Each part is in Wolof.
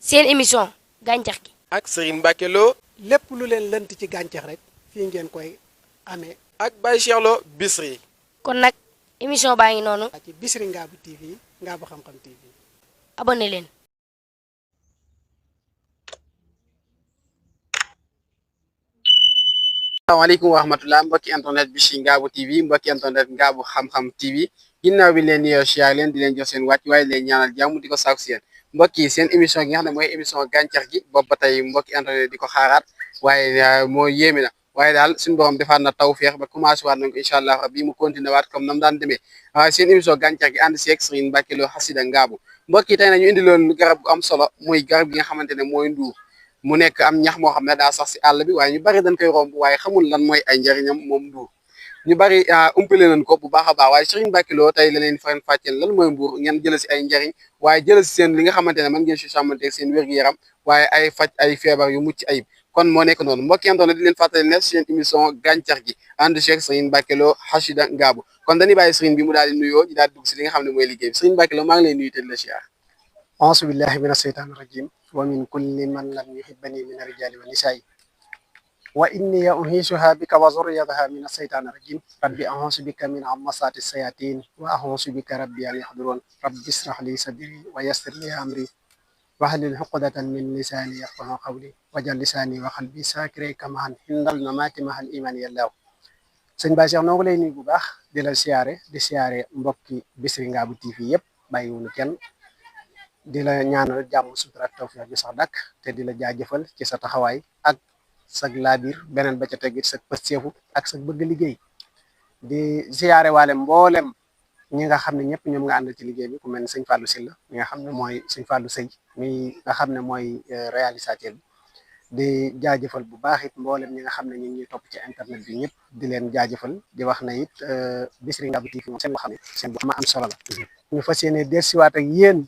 seen émission gàncax gi ak Serigne Mbacke Lo lépp lu leen lënt ci gàncax rek fii ngeen koy amee ak Baye Cheikh Lo Bichri. kon nag émission baa ngi noonu ci Bichri Ngabou TV Ngabou Xam Xam TV abonné leen. asalaamaaleykum wa rahmatulah mbokki internet Bichri Ngabou TV mbokki internet Ngabou Xam Xam TV ginnaaw bi leen nuyoo siyaar leen di leen jox seen wàcc waaye leen ñaanal jàmm di ko sàkku si yéen mbokk yi seen émission gi nga xam ne mooy émission gàncax gi boobu ba tey mbokki internet di ko xaaraat waaye moo yéeme na waaye daal suñu borom defaat na tawfeex ba commencé waat nañ ko incha allah rabbi mu continué waat comme nam daan demee waaye seen émission gàncax gi ànd seeg Serigne Mbacke Lo Xasida Ngabou mbokk yi tey nañu indi loon garab gu am solo muy garab gi nga xamante ne mooy nduur mu nekk am ñax moo xam ne daa sax si àll bi waaye ñu bari dañ koy romb waaye xamul lan mooy ay njariñam moom nduur ñu bari umpale nañ ko bu baax a baax waaye Serigne Mbacke Lo tey la leen faran fàcceel lan mooy mbuur ngeen jël si ay njariñ waaye jël si seen li nga xamante ne mën ngeen si sàmmanteeg seen wér-gu-yaram waaye ay faj ay feebar yu mucc ayib kon moo nekk noonu mbokki internet di leen fàttali ne seen émission gàncax gi ànd ceeg Serigne Mbacke Lo Xasida Ngabou kon dañuy bàyyi Serigne bi mu daal di nuyoo ñu daal di dugg si li nga xam ne mooy liggéey bi Serigne Mbacke Lo maa ngi lay nuyu te di la siyaar auzu billahi mina sheytaani rajim wa min kulli man lam yuhibbani min arrijali wa nisaai wa inni uhiisuha bika wa zurriyataha min asheytaani rajim rabbi auzu bika min amasati sayatin wa auzu bika rabbi an yahdurun rabbi israh li sadri wa yassir li amri wahlul uqdatan min lisani yafqahu qawli wajal lisani wa qalbi saakire kamaan hindal mamaati mahal imani yàllaaw sëñ Baye Cheikh noo ngi lay nuyu bu baax di la siyaare di siyaare mbokki Bichri Ngabou TV yëpp bàyyiwunu kenn di la ñaanal jàmm sutura ak tawfiq ju sax dakk te di la jaajëfal ci sa taxawaay ak sag laabir beneen ba ca teggit sag pësteefu ak sag bëgg liggéey di siyaare waale mboolem ñi nga xam ne ñëpp ñoom nga àndal ci liggéey bi ku mel ne sëñ Fallou Sylla mi nga xam ne mooy sëñ Fallou Sey mi nga xam ne mooy réalisateur bi di jaajëfal bu baax it mboolem ñi nga xam ne ñu ngi ñuy topp ci internet bi ñëpp di leen jaajëfal di wax na it Bichri Ngabou TV moom seen boo xam ne seen bu am solo la ñu fas yéene dellusiwaat ak yéen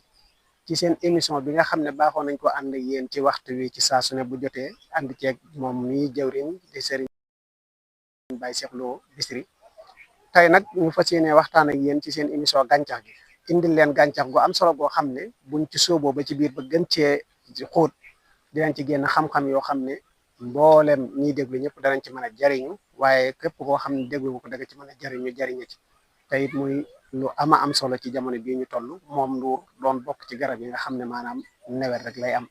ci seen émission bi nga xam ne baaxoo nañ ko ànd ak yéen ci waxtu wi ci saa su ne bu jotee ànd ceeg moom mii jëwriñ di Serigne Baye Cheikh Lo Bichri tey nag ñu fas yéene waxtaan ak yéen ci seen émission gàncax gi indil leen gàncax gu am solo boo xam ne buñ ci sóoboo ba ci biir ba gën cee xóot dinañ ci génn xam-xam yoo xam ne mboolem ñiy déglu ñëpp danañ ci mën a jariñu waaye képp koo xam ne déglu ko da nga ci mën a jariñu jariñu ci te it muy lu ama am solo ci jamono bii ñu toll moom nduur doon bokk ci garab yi nga xam ne maanaam nawet rek lay am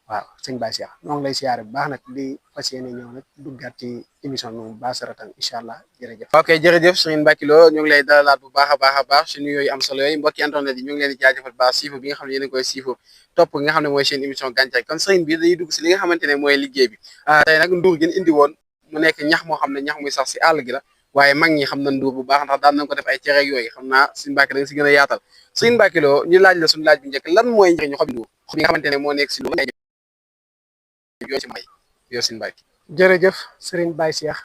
waaw sëñ Baye Cheikh ñoo ngi lay siyaare bu baax nag di fas yéene ñëw nag duggaat ci émission bi mu baasaratan incha allah jërëjëf. ok jërëjëf Serigne Mbacke Lo ñu ngi lay dalalaat bu baax a baax si nuyu yooyu am solo yooyu mbokki internet yi ñu ngi leen di jaajëfal baax siifo bi nga xam ne yéen a koy siifo topp nga xam ne mooy seen émission gàncax kon Serigne bi dañuy dugg si li nga xamante ne mooy liggéey bi tey nag nduur gi indi woon mu nekk ñax moo xam ne ñax muy sax si àll gi la waaye mag ñi xam na nduur bu baax ndax daan nañ ko def ay cereeg yooyu xam naa Serigne Mbacke da nga si gën a yaatal Serigne Mbacke Lo ñu laaj la suñu laaj bu njëkk lan mooy njëriñu xobi nduur xob yi nga xamante ne moo nekk si lu yoo si may yoo Serigne Mbacke jërëjëf Serigne Baye Cheikh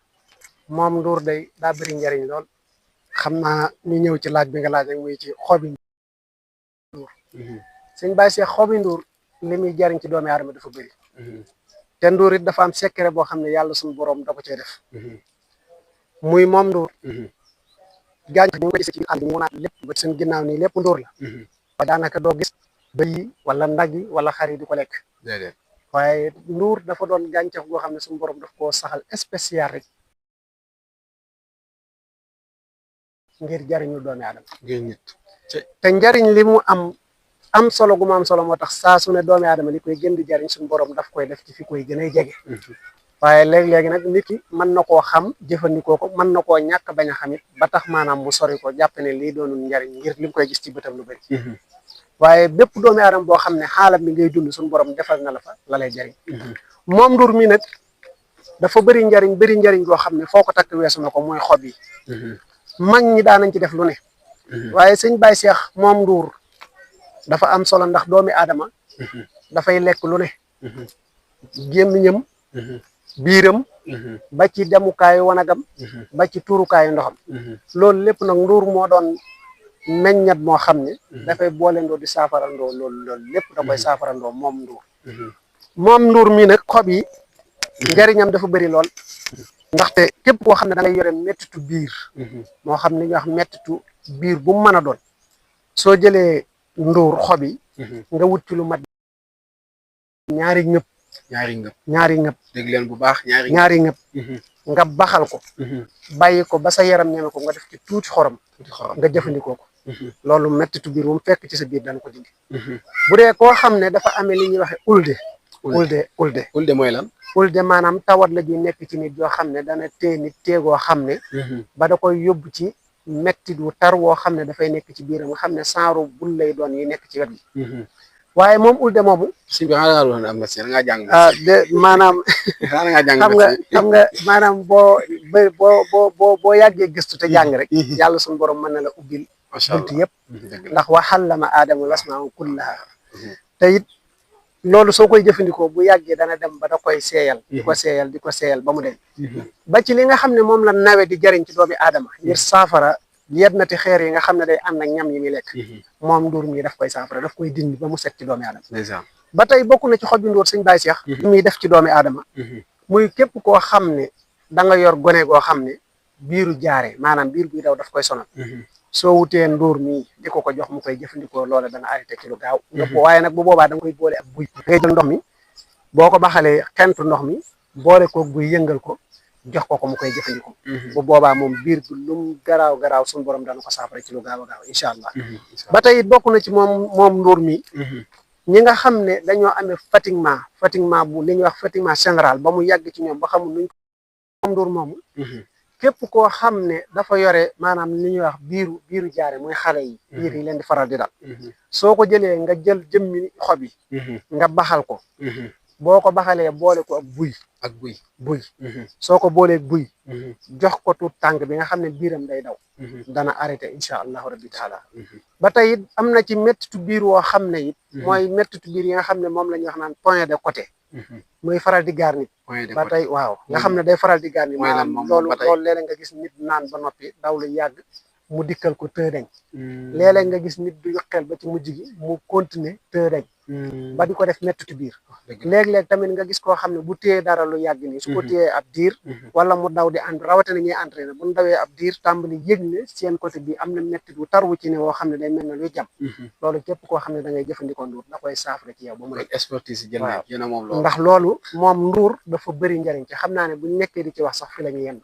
moom nduur day daa bëri njariñ lool xam naa ñu ñëw ci laaj bi nga laaj rek muy ci xobi nduur Serigne Baye Cheikh xobi nduur li muy jariñ ci doomi aadama dafa bëri te nduur it dafa am secret boo xam ne yàlla suñu borom da ko cee def muy moom nduur gàncax bi nga ko gisee ci àll bi mu naat lépp ba seen ginnaaw nii lépp nduur la waaye daanaka doo gis bëy yi wala nag yi wala xar yi di ko lekk waaye nduur dafa doon gàncax goo xam ne suñu borom daf koo saxal spécial rek ngir jariñu doomi aadama te njariñ li mu am solo gu mu am solo moo tax saa su ne doomi aadama li koy gën di jariñ suñu borom daf koy def ci fi koy gën a jege waaye léegi-léegi nag nit ki mën na koo xam jëfandikoo ko mën na koo ñàkk bañ a xamit ba tax maanaam mu sori ko jàpp ne lii doonul njariñ ngir li mu koy gis ci bëtam lu bëri waaye bépp doomi aadama boo xam ne xaalam mi ngay dund suñu borom defal na la fa la lay jariñ moom nduur mi nag dafa bëri njariñ goo xam ne foo ko takk weesu na ko mooy xob yi mag ñi daanañ ci def lu ne waaye sëñ Baye Cheikh moom nduur dafa am solo ndax doomi aadama dafay lekk lu ne gémmiñam biiram ba ci demukaayu wanagam ba ci tuurukaayu ndoxam loolu lépp nag nduur moo doon meññat moo xam ne dafay boolendoo di saafarandoo loolu lépp da koy saafarandoo moom nduur mi nag xob yi njariñam dafa bëri lool ndaxte képp koo xam ne da ngay yore mettitu biir moo xam ne ñuy wax mettitu biir bu mu mën a doon soo jëlee nduur xob yi nga wut ci lu mat ñaari ngëp ñaari ngëp dégg leen bu baax ñaari ngëp nga baxal ko bàyyi ko ba sa yaram ñeme ko nga def ci tuuti xorom nga jëfandikoo ko loolu mettitu biir bu mu fekk ci sa biir dana ko dindi bu dee koo xam ne dafa amee li ñuy waxe ulde mooy lan ulde maanaam tawat la ji nekk ci nit yoo xam ne dana tee nit teegoo xam ne ba da koy yóbbu ci mettit wu tar woo xam ne dafay nekk ci biiram nga xam ne saaru bul lay doon yi nekk ci wet gi waaye moom ulde moomu si bi xanaa doon am médecin da ngaa jàng maanaam xam nga maanaam boo yàggee gëstu te jàng rek yàlla suñu borom mën na la ubbil bunt yëpp ndax wa xallama aadama lasmaa kullaha te it loolu soo koy jëfandikoo bu yàggee dana dem ba da koy seeyal di ko seeyal ba mu dem ba ci li nga xam ne moom la nawe di jariñ ci doomi aadama ngir saafara yennati xeer yi nga xam ne day ànd ak ñam yi muy lekk moom nduur mi daf koy saafara daf koy dindi ba mu set ci doomi aadama ba tey bokk na ci xobi nduur sëñ Baye Cheikh muy def ci doomi aadama muy képp koo xam ne da nga yor gone goo xam ne biiru jaare maanaam biir buy daw daf koy sonal soo wutee nduur mi di ko jox mu koy jëfandikoo loola dana arrêté ci lu gaaw waaye nag bu boobaa da nga koy boole ak buy ngay jël ndox mi boo ko baxalee xentu ndox mi boole ko buy yëngal ko jox ko mu koy jëfandikoo bu boobaa moom biir bi lum garaaw suñu borom dana ko saafara ci lu gaaw a gaaw incha allah ba tey it bokk na ci moom nduur mi ñi nga xam ne dañoo amee fatiguement bu li ñuy wax fatiguement général ba mu yàgg ci ñoom ba xamul nuñ moom nduur moomu képp koo xam ne dafa yore maanaam li ñuy wax biiru jaare mooy xale yi biir yi leen di faral di dal soo ko jëlee nga jël jëmmi xob yi nga baxal ko boo ko baxalee boole ko ak buy soo ko boolee buy jox ko tuut tànk bi nga xam ne biiram day daw dana arrêté incha allahu rabbi taala ba tey it am na ci mettitu biir woo xam ne it mooy mettitu biir yi nga xam ne moom la ñuy wax naan point de côté muy faral di gaar nit ba tey waaw nga xam ne day faral di gaar nit maanaam loolu léeg-léeg nga gis nit naan ba noppi daw lu yàgg mu dikkal ko tëëdañ léeg-léeg nga gis nit du yokkeel ba ci mujj gi mu continuer tëëdañ ba di ko def mettitu biir léeg-léeg tamit nga gis koo xam ne bu téyee dara lu yàgg nii su ko téyee ab diir wala mu daw di ànd rawatina ñuy entraîné bu ñu dawee ab diir tàmbali yëg ne seen côté bi am na mettit bu tar wu ci ne woo xam ne day mel ne luy jam loolu képp koo xam ne da ngay jëfandikoo nduur da koy saafara ci yow ba mu nekk expertise ndax loolu moom nduur dafa bëri njariñ ci xam naa ne buñ nekkee di ci wax sax fi la ñu yenn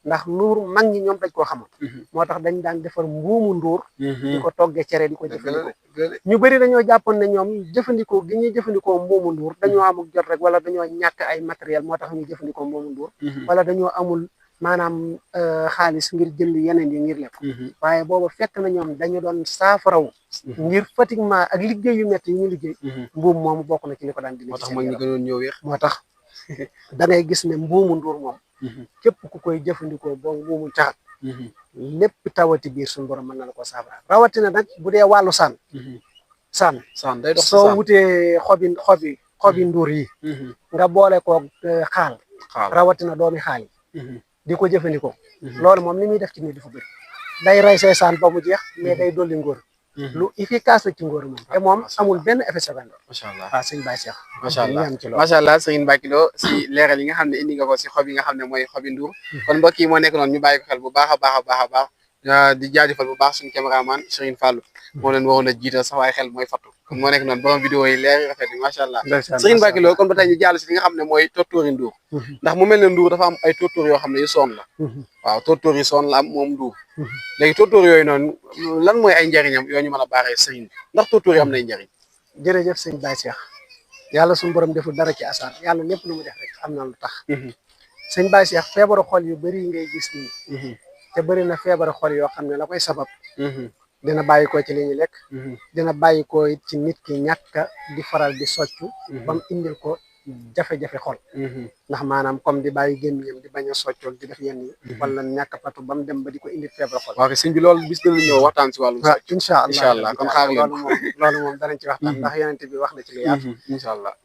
ndax nduur mag ñi ñoom dañ koo xamoon moo tax dañ daan defar mbuumu nduur di ko toggee cere di ko jëfandikoo ñu bëri dañoo jàppoon ne ñoom jëfandikoo gi ñuy jëfandikoo mbuumu nduur dañoo amul jot rek wala dañoo ñàkk ay matériel moo tax ñuy jëfandikoo mbuumu nduur wala dañoo amul maanaam xaalis ngir jënd yeneen yi ngir lekk waaye booba fekk na ñoom dañu doon saafaraw ngir fatiguement ak liggéey yu métti yi ñu liggéey mbuum moomu bokk na ci li ko daan dindi moo tax mag ñi gënoon ñëw wéex moo tax da ngay gis ne mbuumu nduur moom képp ku koy jëfandikoo boo mbuumu caxat lépp tawati biir suñu borom mën na la ko saafara rawatina nag bu dee wàllu saan day dox soo wutee xobi nduur yi nga boole ko xaal rawatina doomi xaal yi di ko jëfandikoo loolu moom li muy def ci nit dafa bëri day rey say saan ba mu jeex mais day dolli ngóor lu efficace la ci ngóor moom te moom amul benn effet secondaire macha allah waaw sëñ Baye Cheikh macha allah sëñ Mbacke Lo si leeral yi nga xam ne indi nga ko si xob yi nga xam ne mooy xobi nduur kon mbokk yi moo nekk noonu ñu bàyyi ko xel bu baax a baax di jaajëfal bu baax suñu caméraman Serigne Fallou moo leen waroon a jiital sax waaye xel mooy fattu kon moo nekk noonu borom vidéo yi leer rafet yi macha allah Serigne Mbacke Lo kon ba tey ñu jàll si li nga xam ne mooy tóortóori nduur ndax mu mel ne nduur dafa am ay tóortóor yoo xam ne yu soon la waaw tóortóor yi soon la am moom nduur léegi tóortóor yooyu noonu lan mooy ay njariñam yoo ñu mën a baaxee Serigne bi ndax tóortóor yi am nay njariñ jërëjëf sëñ Baye Cheikh yàlla suñu borom deful dara ci asar yàlla lépp lu mu def rek am na lu tax sëñ Baye Cheikh feebaru xol yu bëri ngay gis nii te bëri na feebaru xol yoo xam ne la koy sabab dina bàyyi ko ci li ñu lekk dina bàyyi ko ci nit ki ñàkk di faral di soccu ba mu indil ko jafe-jafe xol ndax maanaam comme di bàyyi gémmiñam di bañ a soccool di def yenn yi wala ñàkk patu ba mu dem ba di ko indil feebaru xol waaw sëñ bi loolu bis dana ñëw waxtaan si wàllu waaw incha allah kon xaar leen loolu moom danañ ci waxtaan ndax yonent bi wax na ci lu yaatu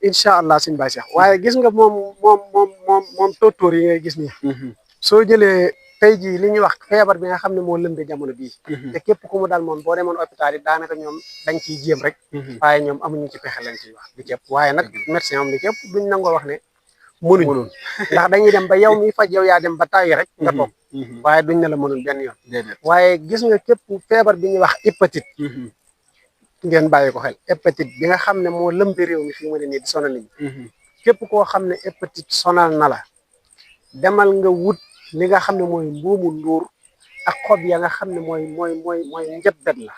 incha allah sëñ Baye Cheikh waaye gis nga moom tóortóor yi ngay gis nii soo jëlee tey jii li ñuy wax feebar bi nga xam ne moo lëmbe jamono bii te képp ku mu dal moom boo demoon hôpital yi daanaka ñoom dañ ciy jéem rek waaye ñoom amuñu ci pexe lañ ciy wax li ci ëpp waaye nag médecin am li ci ëpp duñ nangoo wax ne mënuñ ndax dañuy dem ba yow miy faj yow yaa dem ba tàyyi rek nga toog waaye duñ ne la mënul benn yoon waaye gis nga képp feebar bi ñuy wax hépatite ngeen bàyyi ko xel hépatite bi nga xam ne moo lëmbi réew mi fii mu ne nii di sonal nit ñi képp koo xam ne hépatite sonal na la demal nga wut li nga xam ne mooy mbuumu nduur ak xob ya nga xam ne mooy njëbbet la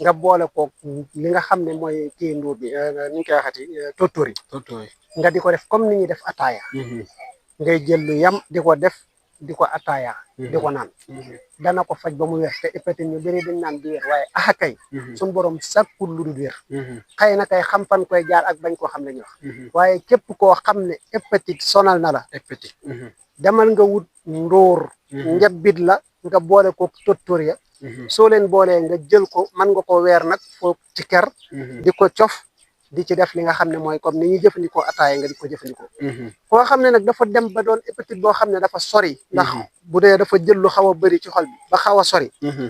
nga boole ko li nga xam ne mooy kii nduur bi ni ñu koy waxati tóortóor yi nga di ko def comme ni ñuy def ataaya ngay jël lu yam di ko def di ko ataaya di ko naan dana ko faj ba mu wér te hépatite ñu bëri dañ naan du wér waaye axa kay suñu borom sàkkul lu dul wér xëy na kay xam fan koy jaar ak bañ koo xam la ñuy wax waaye képp koo xam ne hépatite sonal na la hépatite demal nga wut ndóor njabbit la nga boole ko tóortóor ya soo leen boolee nga jël ko mën nga ko weer nag foo ci ker di ko cof di ci def li nga xam ne mooy comme ni ñuy jëfandikoo ataaya nga di ko jëfandikoo koo xam ne nag dafa dem ba doon hépatite boo xam ne dafa sori ndax bu dee dafa jël lu xaw a bëri ci xol bi ba xaw a sori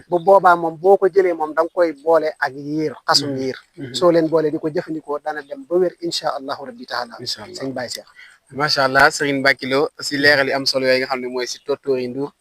bu boobaa moom boo ko jëlee moom da nga koy boole ak yiir xasum yiir soo leen boolee di ko jëfandikoo dana dem ba wér incha allahu rabbi taala sëñ Baye Cheikh macha allah Serigne Mbacké Lo si leeral yi am solo yooyu nga xam ne mooy si tóortóor yi nduur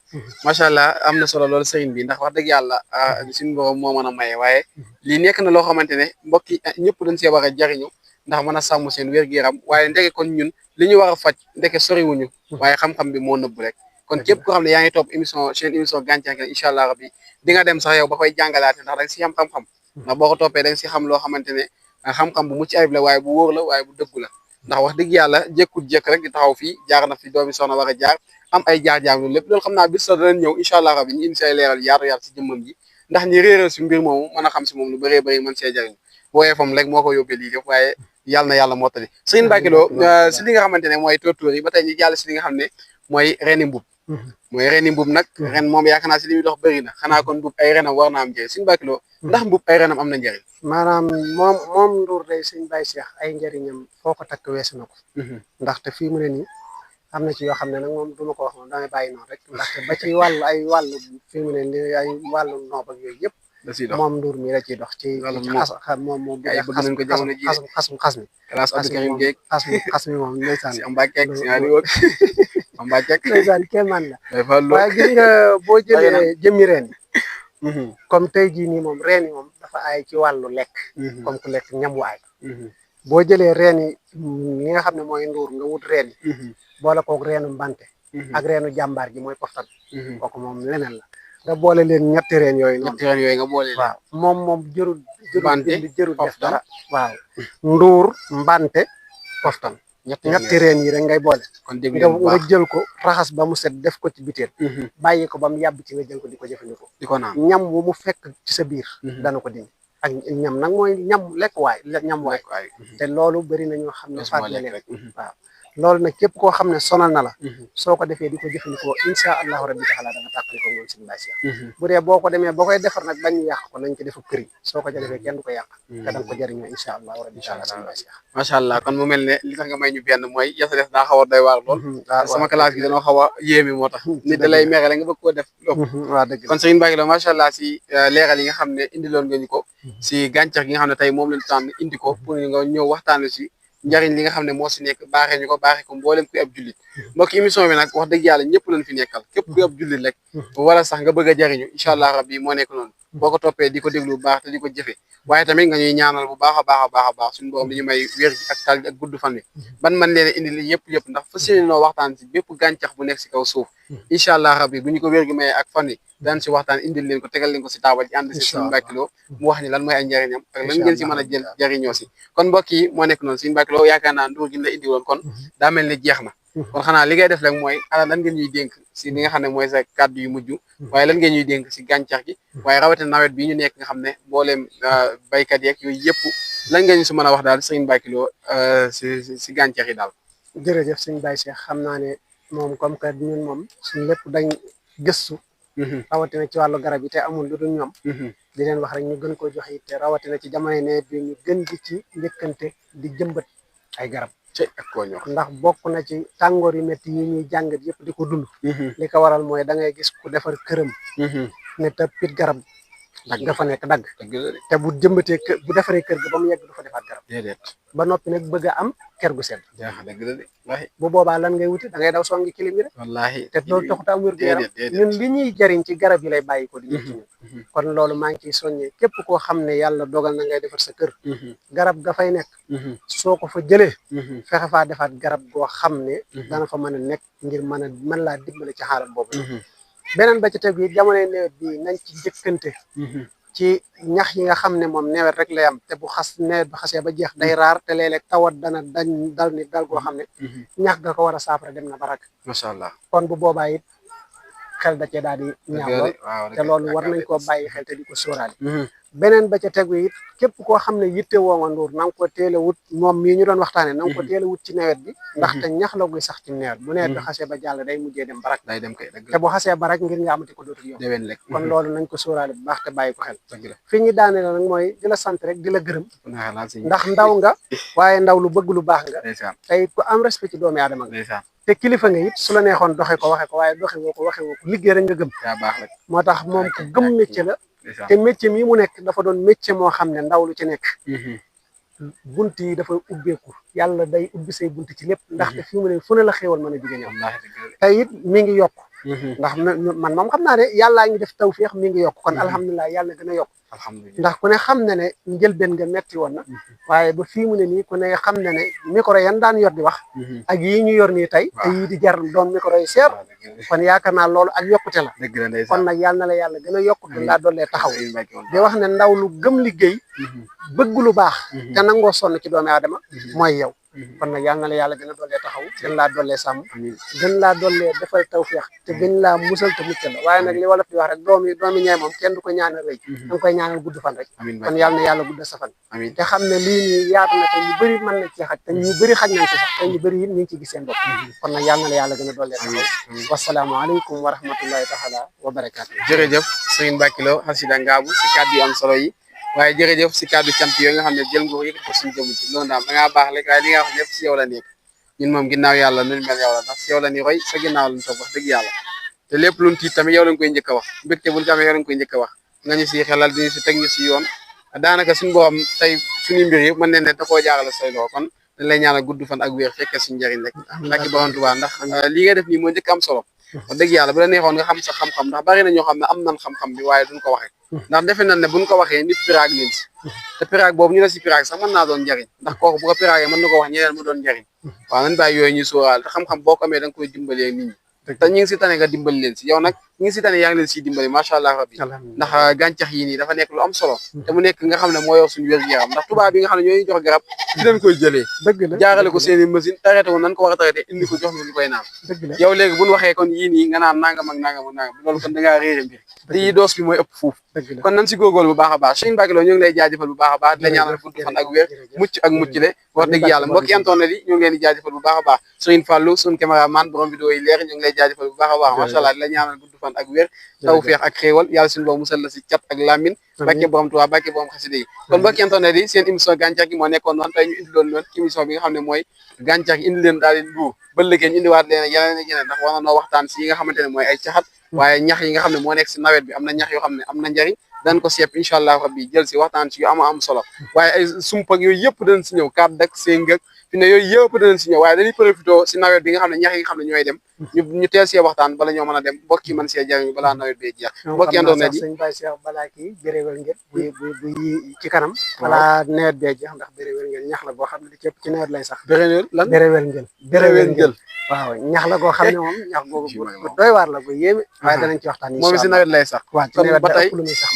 macha allah am na solo loolu Serigne bi ndax wax dëgg yàlla suñu borom moo mën a maye waaye lii nekk na loo xamante ne mbokk yi ñëpp dañ see war a jariñu ndax mën a sàmm seen wér-gu-yaram waaye ndeke kon ñun li ñu war a faj ndeke soriwuñu waaye xam-xam bi moo nëbb rek kon képp koo xam ne yaa ngi topp seen émission gàncax gi incha allah rabbi di nga dem sax yow ba koy jàngalaate ndax da nga si am xam-xam ndax boo ko toppee da nga si xam loo xamante ne xam-xam bu mucc ayib la waaye bu wóor la waaye bu dëggu la ndax wax dëgg yàlla jékkut jékk rek di taxaw fii jaar na fi doomi soxna war a jaar am ay jaar-jaar loolu lépp loolu xam naa bis sa danañ ñëw incha allah rabbi ñu indi si ay leeral yaatu yaatu si jëmmam ji ndax ñi réeral si mbir moomu mën a xam si moom lu bëree bëri mën see jariñ booyee fam rek moo ko yóbbee lii def waaye yàlla na yàlla mottali Serigne Mbacké Lo si li nga xamante ne mooy tóortóor yi ba tey ñu jàll si li nga xam ne mooy reeni mbub mooy reeni mbub nag ren moom yaakaar naa si li muy dox bëri na xanaa kon mbub ay renam war na am njëriñ Serigne Mbacké Lo ndax mbub ay renam am na njëriñ maanaam moom nduur day sëñ Baye Cheikh ay njëriñam foo ko takk weesu na ko ndaxte fii mu ne nii am na ci yoo xam ne nag moom du ma ko wax moom damay bàyyi noonu rek ndaxte ba ci wàllu fii mu ne nii ay wàllu noob ak yooyu yëpp moom nduur mi la ciy dox ci moom moom xas mi moom ndeysaan ndeysaan kéemaan la waaye gis nga boo jëlee jëmmi reen yi comme tey jii nii moom reen yi moom dafa aay ci wàllu lekk comme ku lekk ñam wu aay boo jëlee reen yi li nga xam ne mooy nduur nga wut reen yi boole koog reenu mbante ak reenu jàmbaar ji mooy poftan kooku moom leneen la nga boole leen ñetti reen yooyu noonu ñetti reen yooyu nga boole waaw moom jërul def dara waaw nduur mbante poftan ñetti reen yi rek ngay boole nga jël ko raxas ba mu set def ko ci biteel bàyyi ko ba mu yàbb ci nga jël ko di ko jëfandikoo di ko naan ñam wu mu fekk ci sa biir dana ko dindi ak ñam nag mooy ñam lekk waay ñam waay te loolu bëri na ñoo xam ne fàttali leen waaw loolu nag képp koo xam ne sonal na la soo ko defee di ko jëfandikoo incha allahu rabbi taala da nga tàqali ko moom Serigne Baye Cheikh bu dee boo ko demee boo koy defar nag bañ yàq ko nañ ko defu këriñ soo ko defee kenn du ko yàq te da nga ko jëriñoo incha allahu rabbi taala Serigne Baye Cheikh macha allah kon mu mel ne li tax nga may ñu benn mooy yasa des daa xaw a doy waar lool sama classe gi dañoo xaw a yéemi moo tax nit da lay merale nga bëgg koo def waaw dëgg kon Serigne Mbacké Lo macha allah si leeral yi nga xam ne indiloon nga ñu ko si gàncax gi nga xam ne tey moom lañu tànn indi ko pour nga ñëw waxtaan si njariñ li nga xam ne moo si nekk baaxee ñu ko baaxee ko mboolem kuy ab jullit mbokk émission bi nag wax dëgg yàlla ñëpp lañ fi nekkal képp kuy ab jullit rek wala sax nga bëgg a jariñu incha allah rabbi moo nekk noonu boo ko toppee di ko déglu bu baax te di ko jëfe waaye tamit nga ñuy ñaanal bu baax a baax suñu borom dañu may wér gi ak tal ak gudd fan wi ban man leen indi li yëpp ndax fas yéene noo waxtaan si bépp gàncax bu nekk si kaw suuf incha allah rabbi bu ñu ko wér gi mayee ak fan wi daan si waxtaan indil leen ko tegal leen ko si taabal ji ànd si Serigne Mbacké Lo mu wax ni lan mooy ay njariñam ak lan ngeen si mën a jël jariñoo si kon mbokk yi moo nekk noonu Serigne Mbacké Lo yaakaar naa nduur gi la indi woon kon daa mel ni jeex na kon xanaa li ngay def rek mooy ala lan ngeen ñuy dénk si li nga xam ne mooy sa kàddu yu mujj waaye lan ngeen ñuy dénk si gàncax gi waaye rawatina nawet bii ñu nekk nga xam ne mbooleem baykat yeeg yooyu yëpp lan ngeen ñu si mën a wax daal Serigne Mbacké Lo si gàncax yi daal jërëjëf Serigne Baye Cheikh xam naa ne moom comme que ñun moom suñu lépp dañ gëstu rawatina ci wàllu garab yi te amul lu dul ñoom di leen wax rek ñu gën ko joxe it te rawatina ci jamono nawet bi ñu gën di ci njëkkante di jëmbat ay garab ak koo ñor ndax bokk na ci tàngoor yu métti yi ñuy jàngat yëpp di ko dund li ko waral mooy da ngay gis ku defar këram ne te pit garab nga fa nekk dagg dëgg la de te bu jëmbatee kër bu defaree kër ga ba mu yegg du fa defaat garab déedéet ba noppi nag bëgg a am kër gu sedd jaaxa dëgg la de wallaahi bu boobaa lan ngay wuti da ngay daw songi kilim yi rek wallaahi te loolu taxut a am wér gu yaram déedéet ñun li ñuy jariñ ci garab yi lay bàyyi ko di ñëw ci ñun kon loolu maa ngi ciy soññee képp koo xam ne yàlla dogal na ngay defar sa kër garab ga fay nekk soo ko fa jëlee fexe faa defaat garab goo xam ne dana fa mën a nekk ngir mën laa dimbale ci xaaral boobu beneen ba ci tegu yi jamonoy nawet bi nañ ci jëkkante ci ñax yi nga xam ne moom nawet rek lay am te bu nawet bi xasee ba jeex day raar te léeg-léeg tawat dana dal nit dal goo xam ne ñax ga ko war a saafara dem na barak macha allah kon bu boobaa it xel da cee daal di ñaaw lool te loolu war nañ koo bàyyi xel te di ko sóoraale beneen ba ca tegu it képp koo xam ne yitte woo nga nduur na nga ko teel a wut moom mii ñu doon waxtaane na nga ko teel a wut ci nawet bi ndaxte ñax la guy sax ci nawet bu nawet bi xasee ba jàll day mujjee dem barak day dem kay te bu xasee barak ngir nga amati ko dootul yow déwén rek kon loolu nañ ko sóoraale bu baax te bàyyi ko xel dëgg la fi ñu daane la nag mooy di la sant rek di la gërëm ndax ndax ndaw nga waaye ndaw lu bëgg lu baax nga ndeysaan tey ku am respect ci doomi aadama nga ndeysaan te kilifa nga it su la neexoon doxe ko waxe ko waaye doxe woo ko waxe woo ko liggéey rek nga gëm yaa baax rek moo tax moom ku gëm métier la ndeysaan te métier mii mu nekk dafa doon métier moo xam ne ndaw lu ci nekk bunt yi dafa ubbeeku yàlla day ubbi say bunt ci lépp ndaxte fi mu ne fu ne la xéewal mën a jóge ñëw wallaahi dëgg la de tey it mi ngi yokk ndax man moom xam naa ne yàllaa ngi def tawféex mi ngi yokk kon alhamdulilah yàlla gën a yokk alhamdulilah ndax ku ne xam na ne njëlbeen nga metti woon na waaye ba fii mu ne nii ku ne xam na ne micro yan daan yor di wax ak yii ñu yor nii tey te yii di jar doon micro yi seer kon yaakaar naa loolu ak yokkute la dëgg la ndeysaan kon nag yàlla na la yàlla gën a yokk du laa dollee taxaw di wax ne ndaw lu gëm liggéey bëgg lu baax te nangoo sonn ci doomi aadama mooy yow kon nag yàlla na la yàlla gën a dollee taxaw gën laa dollee sàmm gën laa dollee defal tawfeex te gën laa musal te muccal la waaye nag li wolof di wax rek doomi ñee moom kenn du ko ñaanal rëy da nga koy ñaanal gudd fan rek kon yàlla na yàlla gudd sa fan te xam ne lii nii yaatu na te ñu bëri mën na ci xaj te ñu bëri xaj nañ ci sax te ñu bëri it ñu ngi ci gis seen bopp kon nag yàlla na la yàlla gën a dollee taxaw wasalaamaaleykum wa rahmatullahi taala wa barakaatu jërëjëf Serigne Mbacké Lo xasida ngaabu si kàddu yu am solo yi waaye jërëjëf si kàddu cant yooyu nga xam ne jël nga ko yëkkati ko suñu jëmm ci loolu daam da ngaa baax rek waaye li nga wax lépp si yow la nekk ñun moom ginnaaw yàlla nuñ mel yow la ndax si yow la ni roy sa ginnaaw lañ toog wax dëgg yàlla te lépp luñ tiit tamit yow lañ koy njëkk a wax mbégte buñ ko amee yow lañ koy njëkk a wax nga ñu si xelal di si teg ñu si yoon daanaka suñu borom tey suñu mbir yëpp mën ne ne da koo jaarale say loxo kon dañ lay ñaanal gudd fan ak wér fekkee suñu njëriñ rek Mbacké Borom Touba ndax li nga def nii moo njëkk am solo wax dëgg yàlla bu la neexoon nga xam sa xam-xam ndax bari na ñoo xam ne am nañ xam-xam bi waaye duñ ko waxee ndax defe nañ ne buñ ko waxee nit piraag leen si te piraag boobu ñu la si piraag sax mën naa doon njariñ ndax kooku bu ko piraagee mën na ko wax ñeneen mu doon njariñ waaw nañ bàyyi yooyu ñuy sóoraal te xam-xam boo ko amee da nga koy dimbalee nit ñi te ñu ngi si tane nga dimbali leen si yow nag ñu ngi si tane yaa ngi leen siy dimbali macha allah rabbi ndax gàncax yi nii dafa nekk lu am solo te mu nekk nga xam ne moo yor suñu wér-gu-yaram ndax tubaab bi nga xam ne ñooñu jox garab ci leen koy jëlee jaarale ko seeni machine traité ko nan ko war a traité indi ko jox ñu ñu koy naan yow léegi buñu waxee kon yii nii nga naan nangam ak nangam ak nangam loolu kon da ngaa réere mbir te yii doos bi mooy ëpp fuuf kon nan si góorgóorlu bu baax a baax Serigne Mbacké Lo ñu ngi lay jaajëfal bu baax a baax di la ñaanal gudd fan ak wér mucc ak mucc le wax dëgg yàlla mbokki internet yi ñu ngi leen di jaajëfal bu baax a baax Serigne Fallou suñu caméraman borom vidéo yi leer ñu ngi lay jaajëfal bu baax a baax macha allah di la ñaanal gudd fan ak wér tawfeex ak xéewal yàlla suñu boobu musal la si cat ak lamine Mbacké Borom Touba Mbacké Borom xasida yi kon mbokki internet yi seen émission gàncax gi moo nekkoon noonu tey ñu indi loon noonu émission bi nga xam ne mooy gàncax gi indi leen daal di nduur ba léegi ñu indiwaat leen yeneen ak yeneen ndax war na noo waxtaan si yi nga xamante ne mooy ay caxat waaye ñax yi nga xam ne moo nekk si nawet bi am na ñax yoo xam ne am na njariñ dañ ko seep incha allah rabbi jël si waxtaan si yu am solo waaye ay sump ak yooyu yëpp danañ si ñëw kàdd ak séng ak fi ne yooyu yëpp danañ si ñëw waaye dañuy profité si nawet bi nga xam ne ñax yi nga xam ne ñooy dem ñu teel see waxtaan bala ñoo mën a dem mbokk yi mën see jariñu balaa nawet bee jeex mbokk internet yi sëñ Baye Cheikh balaa kii béréwél ngeen bu yi ci kanam balaa nawet bee jeex ndax béréwél ngeen ñax la boo xam ne li cëpp ci nawet lay sax béréwél lan béréwél ngeen béréwél ngeen waaw ñax la goo xam ne moom ñax googu bu doy waar la bu yéeme waaye danañ ci waxtaan moom si nawet lay sax waaw ci nawet da ëpp lu muy sax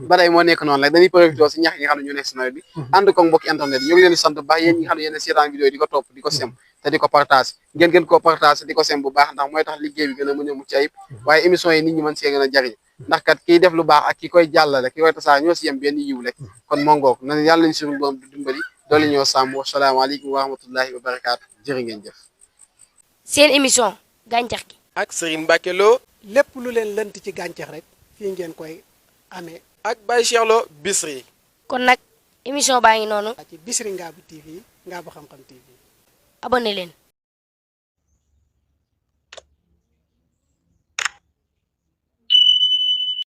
ba tey moo nekk noonu rek dañuy profité si ñax yi nga xam ne ñu nekk si nawet bi ànd ko mbokki internet yi ñu ngi leen di sant bu baax yéen ñi nga xam ne yéen seetaan vidéo yi di ko topp di ko sem te di ko partage ngeen gën koo partage di ko sem bu baax ndax mooy tax liggéey bi gën a mën a mucc ayib waaye émission yi nit ñi mën see gën a jariñ ndax kat kiy def lu baax ak ki koy jàllale ki koy tasaare ñoo si yem benn yiw rek kon moo ngoog na yàlla nañ suñu borom du dimbali doolu ñoo sàmm wasalaamaaleykum wa rahmatullahi wa barakaatu jërë ngeen jëf seen émission gàncax gi ak Serigne Mbacké Lo lépp lu leen lënt ci gàncax rek fii ngeen koy amee ak Baye Cheikh Lo Bichri kon nag émission baa ngi noonu ci Bichri Ngabou TV Ngabou Xam Xam TV abonné leen